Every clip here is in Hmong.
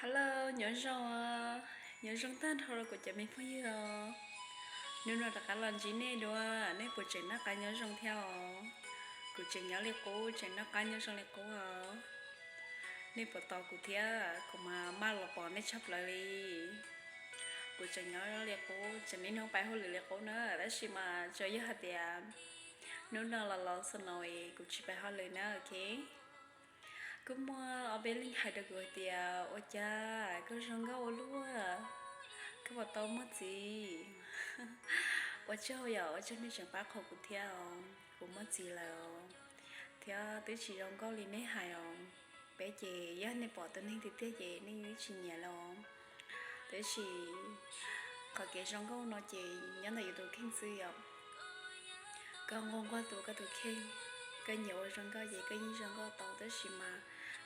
Hello, nyob zoo, nyob zoo tag nrho rau kuv cov me phooj ywg os. Hnub no rov qab los ntsib nej dua, nej puas tseem noj qab nyob zoo thiab os? Kuv tseem nyob li qub, tseem noj qab nyob zoo li qub os. Nej puas tos kuv thiab? Kuv mas maj los pom nej tshaj plaws li. Kuv tseem nyob li qub, tseem niaj hnub pais hauj lwm li qub na, tab sis mas tsuas yog hais tias hnub no los los snow es kuv tsis pais hauj lwm na, ok. Kuj muaj ob peb leej hais rau kuv hais tias, ua cas koj zoo nkauj ua luaj, koj puas tau muaj txiv? Ua tsaug yom, ua tsaug nej tseem pab qhuas kuv thiab os, kuv muaj txiv lawm os. Thiab twb tsis zoo nkauj li nej hais os. Peb ces yog nej pom tus neeg tiag tiag ces nej yeej tsis nyiam los. Tab sis qhov kev zoo nkauj no ces nyob ntawm yus tus kheej xwb yom. Koj nquag nquag tus koj tus kheej, koj nyiam ua zoo nkauj ces koj yeej zoo nkauj tau, tab sis mas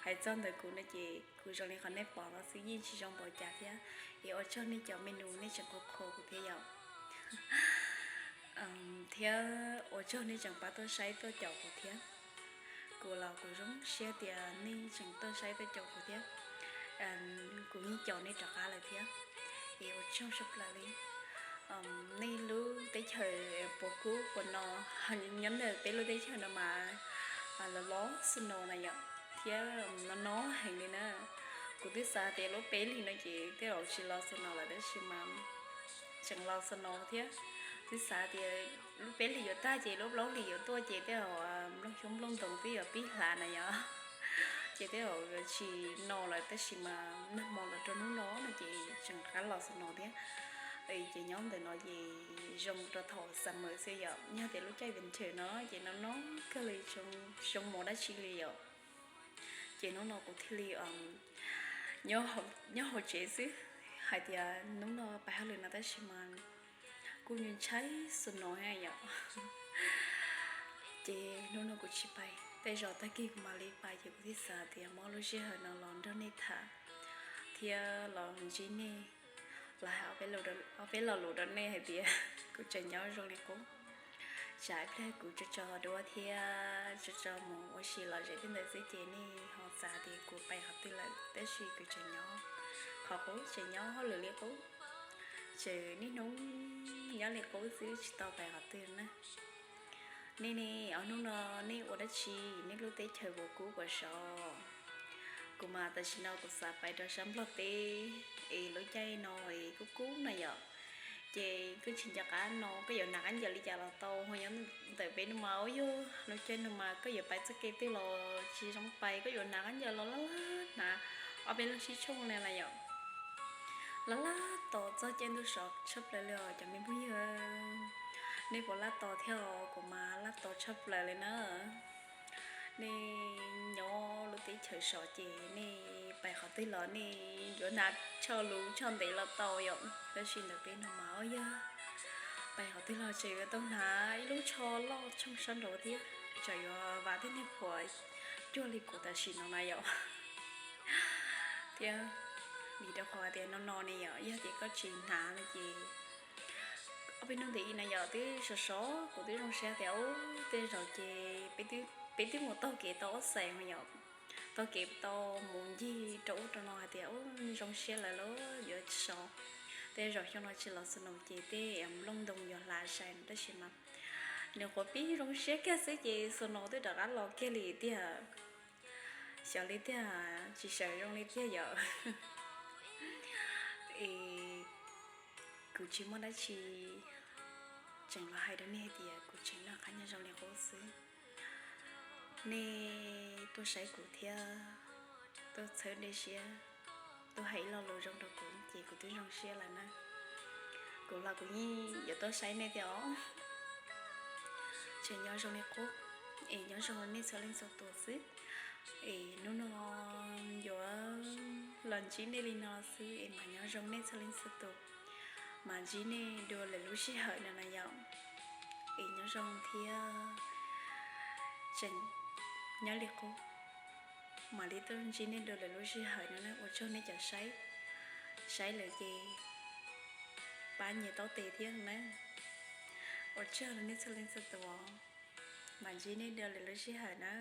hais txog ntawm kuv no ces kuv zoo li qhov nej pom no xwb, yeej tsis zoo npaum cas thiab. Es ua tsaug nej cov me nus nej tseem qhuas qhuas kuv thiab yom. Thiab ua tsaug nej tseem pab tuaj saib tuaj caum kuv thiab. Kuv los kuv zoo siab tias nej tseem tuaj saib tuaj caum kuv thiab. Kuv yeej caum nej rov qab lawm thiab. Es ua tsaug tshaj plaws li. Nej lub teb chaws puas kub puas no, nyob ntawm peb lub teb chaws no mas los los snow na yom, thiab no no heev li na. Kuv twb xav tias lub peb hlis no ces tej zaum tsis los snow lawm, tab sis mas tseem los snow thiab. Twb xav tias lub peb hlis yuav tag ces lub plaub hlis yuav tuaj ces tej zaum nplooj xyoob nplooj ntoos twb yuav pib hlav na yom, ces tej zaum yuav tsis no lawm, tab sis mas nag hmo los rau hnub no no ces tseem rov qab los snow thiab. Ces nyob ntawm no ces zoo rau thaum summer xwb yom, yog tias lub caij winter no ces no no kawg li, xyoo mus dab tsi li yom. Ces hnub no kuv thiaj li nyob hauv tsev xwb, hais tias hnub no pais hauj lwm no tab sis mas kuj ntshai snow thiab yom. Ces hnub no kuv tsis pais, tej zaum tag kis kuv mam li pais, ces kuv thiaj xav tias muab lub sij hawm no los nrog nej tham thiab los ntsib nej, los hais ob peb lo lus rau nej hais tias kuv tseem nyob zoo li qub. Tsam ib pliag kuv tso tso duab thiab tso tso mus ua si lom zem tej ntawd xwb ces nej ho xav tias kuv pais qhov twg lawm, tab sis kuv tseem nyob qhov qub, tseem nyob hauj lwm li qub, tseem niaj hnub nyob li qub xwb tsis tau pais qhov twg na. Nej ne, ob hnub no nej ua dab tsi, nej lub teb chaws puas kub puas sov? Kuv mas tam sim no kuv xav pais rau sab Nplog teb, es lub caij no es kub kub no yom, ces kuj tsis nco qab no koj yuav hnav khaub ncaws li cas los tau, ho nyob ntawm peb no mas ua yog lub caij no mas koj yuav pais txoj kev twg los tsis zoo pais, koj yuav hnav khaub ncaws los laj laj hnav, ob peb leeg sib tshooj li na yom. Laj laj tos txog caij ntuj sov tshaj plaws li os cov me phooj ywg. Nej puas laj tos thiab os? Kuv mas laj tos tshaj plaws li na. Nej nyob lub teb chaws sov ces nej pais qhov twg los nej yuav hnav tsho luv tsho ntev los tau yom, tab sis ntawm peb no mas ua yog pais qhov twg los tseem yuav tau hnav ib lub tsho loj tshooj sab nraud thiab, tsam yuav vam thiab nej puas cuag li kuv tam sim no na yom. Thiab vim rau qhov tias no no ne yom, yog tias koj tsis hnav no ces ob peb hnub ntawd ib na yom twb sov sov, kuv twb zoo siab tias ub tej zaum ces peb twb mus taug kev tau ob xees no yom, taug kev tau mus ncig rau ub rau no hais tias ub zoo siab lawm los yuav sov. Tej zaum xyoo no tsis los snow ces tej nplooj ntoo yuav hlav sai no tab sis mas nws quav pib zoo siab kiag xwb ces snow twb rov qab los kiag li tiag. Xyov li tiag, tsis sawv zoo li tiag yom. Es kuv tsis muaj dab tsi, tseem los hais rau nej hais tias kuv tseem noj qab nyob zoo li qub xwb. Nej tuaj saib kuv thiab tuaj txhawb dej siab, tuaj hais ib lo lus zoo rau kuv ces kuv twb zoo siab lawm na. Kuv los kuv yeej yuav tuaj saib nej thiab os. Tseem nyob zoo li qub, es nyob zoo nej txhua leej txhua tus xwb. Es hnub no yuav los ntsib nej li no xwb es mam nyob zoo nej txhua leej txhua tus, mam ntsib nej dua lwm lub sij hawm no na yom. Es nyob zoo thiab, tseem nyob li qub, mam li tuaj ntsib nej dua lwm lub sij hawm no na. Ua tsaug nej cov saib, saib lawm ces pab nias taub tes thiab na. Ua tsaug nej txhua leej txhua tus, mam ntsib nej dua lwm lub sij hawm na.